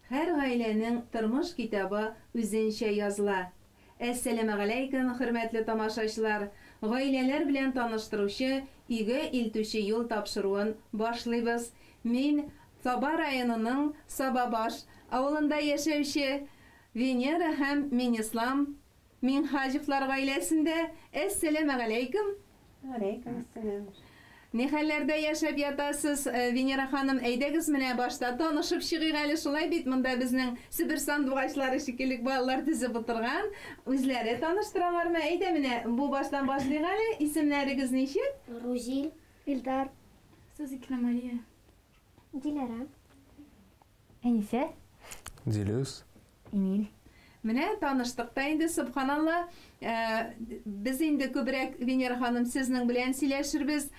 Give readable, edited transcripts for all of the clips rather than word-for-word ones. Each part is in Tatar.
Һәр гаиләнең тормыш китабы үзенчә языла. Әссәламегаләйкем, хөрмәтле тамашачылар! Гаиләләр белән таныштыручы Өйгә илтүче юл тапшыруын башлыйбыз. Мин Саба районының Сабабаш авылында яшәүче Венера һәм Минислам Минһаҗевлар гаиләсендә. Әссәламегаләйкем! Галәйкем әссәлам. Ни хәлләрдә яшәп ятасыз, Венера ханым, әйдәгез менә башта танышып чыгыйк әле, шулай бит, монда безнең Себер сандугачлары шикелле балалар тезеп утырган, үзләре таныштыралармы? Әйдә менә бу баштан башлыйк әле, исемнәрегез ничек? Рузил. Илдар. Сузикина Мария. Диләрә. Әнисә. Дилүс. Эмиль. Менә таныштык та инде, сөбханалла. Без инде күбрәк, Венера ханым, сезнең белән сөйләшербез.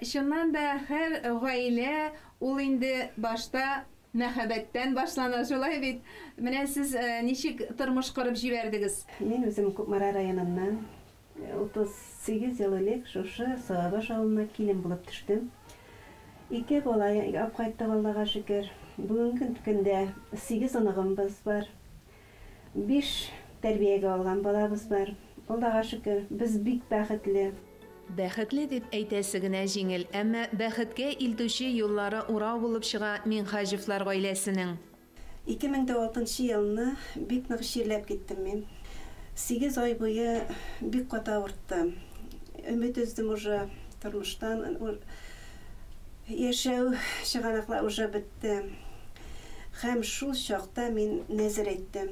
Чыннан да, һәр гаилә ул инде башта мәхәббәттән башлана, шулай бит? Менә сез ничек тормыш корып җибәрдегез? Мин үзем Кукмара районыннан. 38 ел элек шушы Сабабаш авылына килен булып төштем. Ике бала алып кайттык, Аллага шөкер. Бүгенге көндә сигез оныгымбыз бар. Биш тәрбиягә алган балабыз бар. Аллага шөкер, без бик бәхетле. Бәхетле дип әйтәсе генә җиңел, әмма бәхеткә илтүче юллары урау булып чыга Миңһаҗевлар гаиләсенең. 2006 нчы елны бик нык чирләп киттем мин. Сигез ай буе бик каты авырттым. Өмет өздем уже тормыштан. Яшәү чыганаклар уже бетте. Һәм шул чакта мин нәзер әйттем.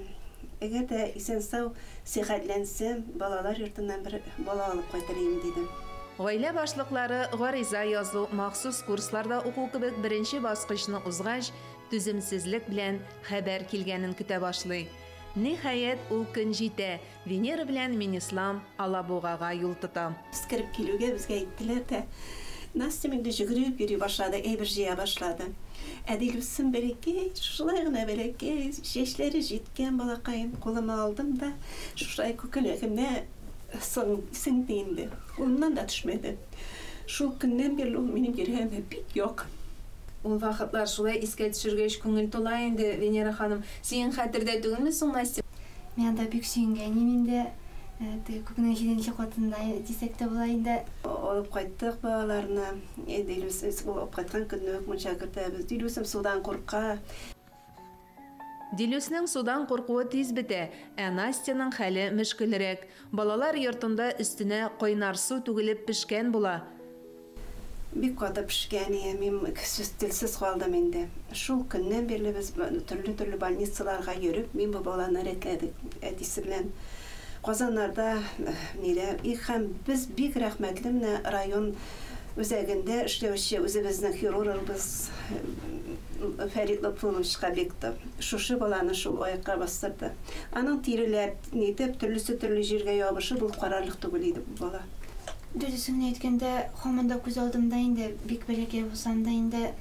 Әгәр дә исән-сау сихәтләнсәм, балалар йортыннан бер бала алып кайтыр идем, дидем. Гаилә башлыклары гариза язу, махсус курсларда уку кебек беренче баскычны узгач, түземсезлек белән хәбәр килгәнен көтә башлый. Ниһаять, ул көн җитә, Венера белән Минислам Алабугага юл тота. Без кереп килүгә безгә әйттеләр дә, Настя инде җөгереп йөри башлады, әйбер җыя башлады. Ә Дилүсем бәләкәй, шушылай гына бәләкәй, чәчләре җиткән балакаем, кулыма алдым да, шушылай күкрәгемә сеңде инде. Кулымнан да төшмәде. Шул көннән бирле ул минем йөрәгемә бик якын. Ул вакытлар шулай искә төшергәч күңел тула инде, Венера ханым. Синең хәтердә түгелме соң, Настя? Мин анда бик сөенгәнем инде. Теге күкнең җиденче катында дисәк тә була инде. Алып кайттык балаларны. Дилүс, ул алып кайткан көнне үк мунча кертәбез. Дилүсем судан курка. Дилүснең судан куркуы тиз бетә, ә Настяның хәле мөшкелрәк. Балалар йортында өстенә кайнар су түгелеп пешкән була. Бик каты пешкән ие, мин сүз телсез калдым инде. Шул көннән бирле без төрле-төрле больницаларга йөреп, мин бу баланы рәтләдек әтисе белән. Казаннарда, нидә, и һәм без бик рәхмәтле менә район үзәгендә эшләүче үзебезнең хирургыбыз Фәрит Лотфулловичка бик шушы баланы шул аякка бастырды. Аның тиреләр нитеп, төрлесе төрле җиргә ябышып, ул карарлык түгел иде бу бала. Дөресен генә әйткәндә, һаман да күз алдымда инде, бик бәләкәй булсам да инде,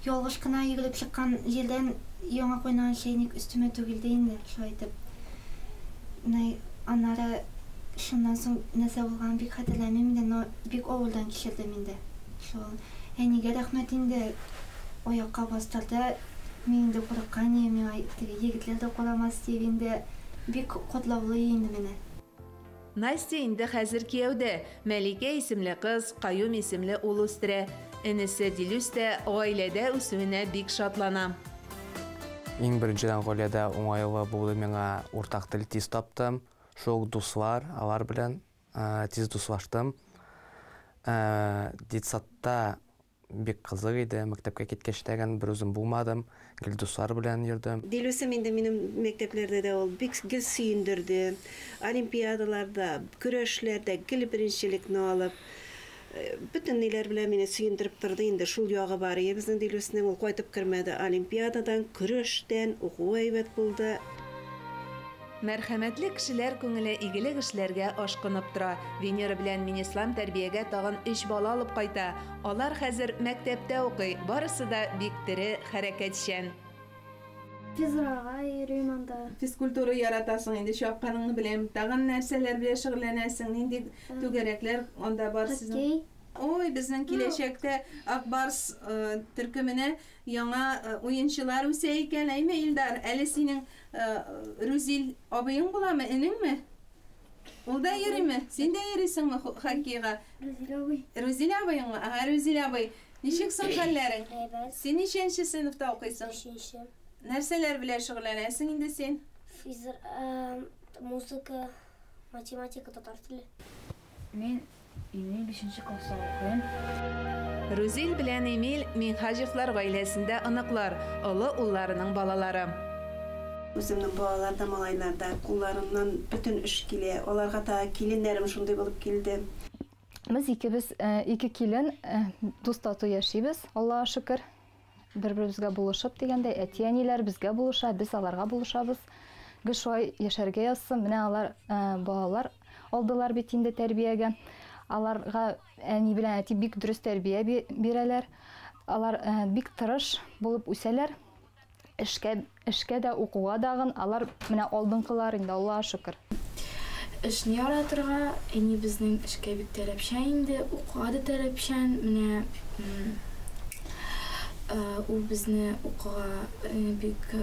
ялгыш кына егылып чыккан җирдән яңа кайнаган чәйнек өстемә түгелде инде, шулай итеп. Менә аннары шуннан соң нәрсә булганын бик хәтерләмим инде, но бик авырдан кичердем инде. Шул. Әнигә рәхмәт инде, аякка бастырды. Мин инде курыккан идем, миңа теге егетләр дә карамас дип инде, бик катлаулы инде менә. Настя инде хәзер кияүдә, Мәликә исемле кыз, Каюм исемле ул үстерә. Энесе Дилүс тә гаиләдә үсүенә бик шатлана. Иң беренчедән гаиләдә уңайлы булды миңа, уртак тел тиз таптым. Шул ук дуслар, алар белән тиз дуслаштым. Детсадта бик кызык иде, мәктәпкә киткәч тә бер үзем булмадым, гел дуслар белән йөрдем. Дилүсем инде минем мәктәпләрдә дә ул бик гел сөендерде. Олимпиадаларда, көрәшләрдә гел беренчелекне алып, бөтен ниләр белән мине сөендереп торды инде. Шул ягы бар иде безнең Дилүснең, ул кайтып кермәде олимпиададан, көрәштән, укуы әйбәт булды. Мәрхәмәтле кешеләр күңеле игелек эшләргә ашкынып тора. Венера белән Минислам тәрбиягә тагын өч бала алып кайта. Алар хәзер мәктәптә укый, барысы да бик тере, хәрәкәтчән. Физрага йөрим анда. Физкультура яратасың инде, чапканыңны беләм. Тагын нәрсәләр белән шөгыльләнәсең? Нинди түгәрәкләр анда бар сезнең? Хоккей. Ой, безнең киләчәктә Ак Барс төркеменә яңа уенчылар үсә икән, әйме, Илдар? Әле синең Рүзил абыең буламы, энеңме? Ул да йөриме? Син дә йөрисеңме хоккейга? Рүзил абый. Рүзил абыеңмы? Ага, Рүзил абый. Ничек соң хәлләрең? Әйбәт. Син ничәнче сыйныфта укыйсың? Өченче. Нәрсәләр белән шөгыльләнәсең инде син? Физр, музыка, математика, татар теле. Мин Эмиль бишенче класста укыйм. Рүзил белән Эмиль Минһаҗевлар гаиләсендә оныклар, олы улларының балалары. Үземнең балалар да, малайлар да, кулларыннан бөтен эш килә. Аларга тагы киленнәрем шундый булып килде. Без икебез, ике килен, дус-тату яшибез, Аллага шөкер. Бер-беребезгә булышып дигәндәй, әти-әниләр безгә булыша, без аларга булышабыз. Гел шулай яшәргә язсын. Менә алар балалар алдылар бит инде тәрбиягә. Аларга әни белән әти бик дөрес тәрбия бирәләр. Алар бик тырыш булып үсәләр. Эшкә, эшкә дә, укуга дагын алар менә алдынгылар инде, Аллага шөкер. Эшне яратырга, әни безнең эшкә бик таләпчән инде, укуга да таләпчән, менә ул безне укуга бик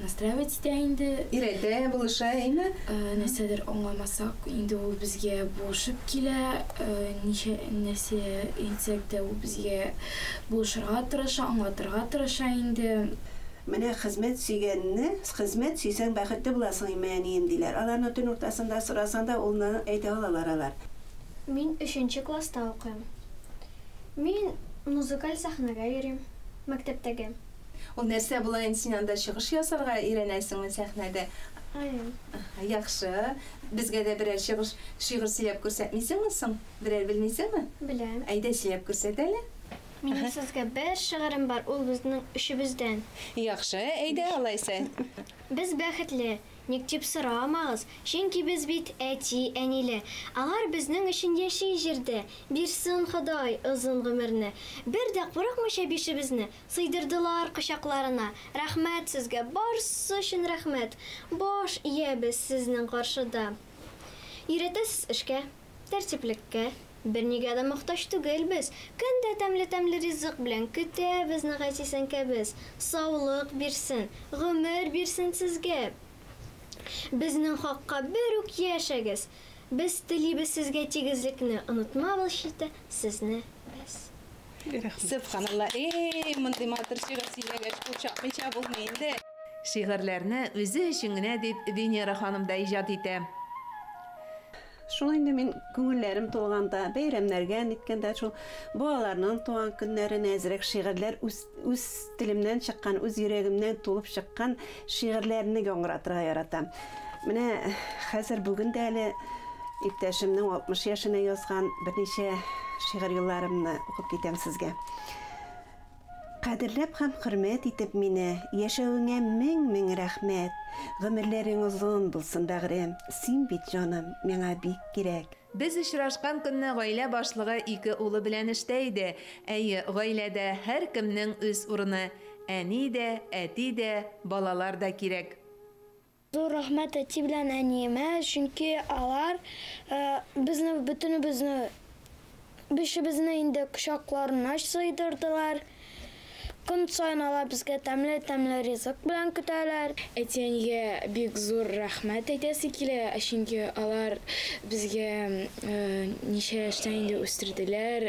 настраивать итә инде. Өйрәтә, булыша, әйме? Нәрсәдер аңламасак, инде ул безгә булышып килә, ничә нәрсә әйтсәк тә, ул безгә булышырга тырыша, аңлатырга тырыша инде. Менә хезмәт сөйгәнне, хезмәт сөйсәң бәхетле буласың, имә әнием, диләр. Аларны төн уртасында сорасаң да, улны әйтә алалар алар. Мин өченче класста укыйм. Мин музыкаль сәхнәгә йөрим, мәктәптәге. Ул нәрсә була инде, син анда чыгыш ясарга өйрәнәсеңме сәхнәдә? Әйе. Яхшы. Безгә дә берәр чыгыш, шигырь сөйләп күрсәтмисеңме соң? Берәр белмисеңме? Беләм. Әйдә, сөйләп күрсәт әле. Минем сезгә бер шигырем бар, ул безнең өчебездән. Яхшы, әйдә алайса. Без бәхетле, ник дип сорамагыз, чөнки без бит әти-әниле. Алар безнең өчен яши җирдә, бирсен Ходай озын гомерне. Бер дә курыкмыйча бишебезне сыйдырдылар кочакларына. Рәхмәт сезгә, барысы өчен рәхмәт. Баш иябез сезнең каршыда. Өйрәтәсез эшкә, тәртиплеккә. Бернигә дә мохтаҗ түгел без. Көн дә тәмле-тәмле ризык белән көтә безне газиз әнкәбез. Саулык бирсен, гомер бирсен сезгә. Безнең хакка бер үк яшәгез. Без телибез сезгә тигезлекне, онытмабыз читтә сезне без. Сөбханалла, эй, мондый матур шигырь сөйләгәч, кул чапмыйча булмый инде. Шигырьләрне үзе өчен генә дип Венера ханым да иҗат итә. Шул инде мин күңелләрем тулганда, бәйрәмнәргә ниткәндә шул балаларның туган көннәренә әзрәк шигырьләр үз, үз телемнән чыккан, үз йөрәгемнән тулып чыккан шигырьләрне яңгыратырга яратам. Менә хәзер бүген дә әле иптәшемнең 60 яшенә язган берничә шигырь юлларымны укып китәм сезгә. Кадерләп һәм хөрмәт итеп мине, яшәвеңә мең-мең рәхмәт. Гомерләрең озын булсын, бәгърем. Син бит, җаным, миңа бик кирәк. Без очрашкан көнне гаилә башлыгы ике улы белән эштә иде. Әйе, гаиләдә һәркемнең үз урыны. Әни дә, әти дә, балалар да кирәк. Зур рәхмәт әти белән әниемә, чөнки алар безне бөтенебезне, бишебезне инде кочакларына сыйдырдылар. Көн саен алар безгә тәмле-тәмле ризык белән көтәләр. Әти-әнигә бик зур рәхмәт әйтәсе килә, чөнки алар безгә ничә яшьтән инде үстерделәр,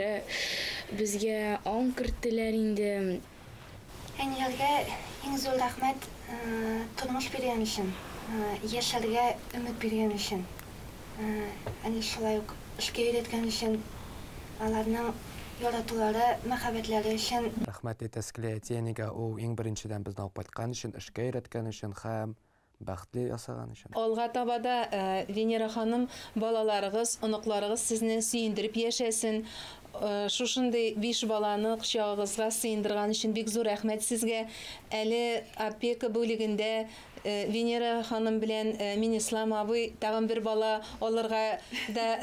безгә аң керттеләр инде. Әниләргә иң зур рәхмәт тормыш биргән өчен, яшәргә өмет биргән өчен, әни шулай ук эшкә өйрәткән өчен, аларның яратулары, мәхәббәтләре өчен. Рәхмәт әйтәсе килә әти-әнигә, ул иң беренчедән безне алып кайткан өчен, эшкә өйрәткән өчен һәм бәхетле ясаган өчен. Алга таба да Венера ханым, балаларыгыз, оныкларыгыз сезне сөендереп яшәсен. Шушындый биш баланы кочагыгызга сыендырган өчен бик зур рәхмәт сезгә. Әле опека бүлегендә Венера ханым белән Минислам абый тагын бер бала алырга да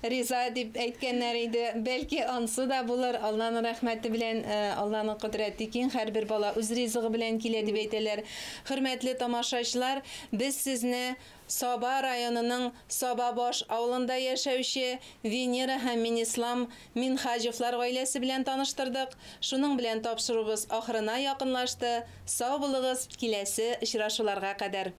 риза дип әйткәннәр иде. Бәлки ансы да булыр. Алланың рәхмәте белән, Алланың кодрәте киң, һәрбер бала үз ризыгы белән килә дип әйтәләр. Хөрмәтле тамашачылар, без сезне Саба районының Сабабаш авылында яшәүче Венера һәм Минислам Минһаҗевлар гаиләсе белән таныштырдык. Шуның белән тапшыруыбыз ахырына якынлашты. Сау булыгыз, киләсе очрашуларга кадәр!